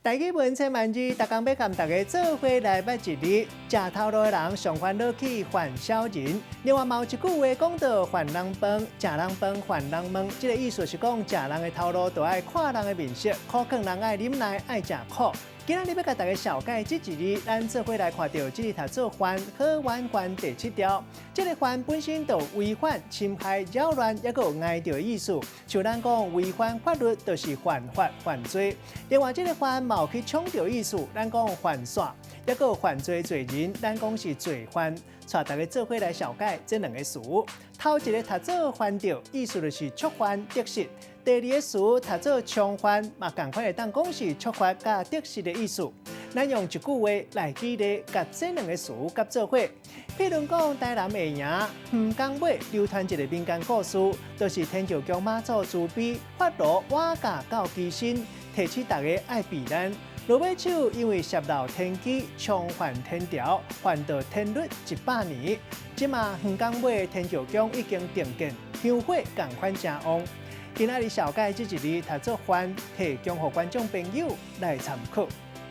台語文千萬字，逐工欲共大家做伙來捌一字。食頭路的人上煩惱去犯小人。另外嘛有一句話講著犯人飯，食人飯犯人問，這个意思是講食人的頭路，就愛看人的面色，苦勸人愛忍耐，愛食苦。今仔日欲共大家紹介這一字，咱做伙來看著這字讀做犯，好玩犯第七條。這个犯本身就違反、侵害、擾亂，抑閣有礙著的意思。像咱講違反法律，就是犯法犯罪。另外，這个犯嘛有去衝著意思，咱講犯線，抑閣有犯罪罪人，咱講是罪犯。帶大家做伙來紹介這兩个詞。頭一个讀做犯著，意思就是觸犯得失；第二个詞讀做衝犯，嘛仝款會當講是觸發佮得失的意思。咱用一句話來舉例，共這兩个詞佮做伙。譬如講，台南下營漁港尾流傳一个民間故事，就是天后宮媽祖慈悲發爐倚駕到機身，提醒大家愛避難。落尾手因為洩露天機，衝犯天條，犯著天律100年。這馬漁港尾天后宮已經重建，香火仝款誠旺。今仔日紹介這一字讀做犯，提供予觀眾朋友來參考。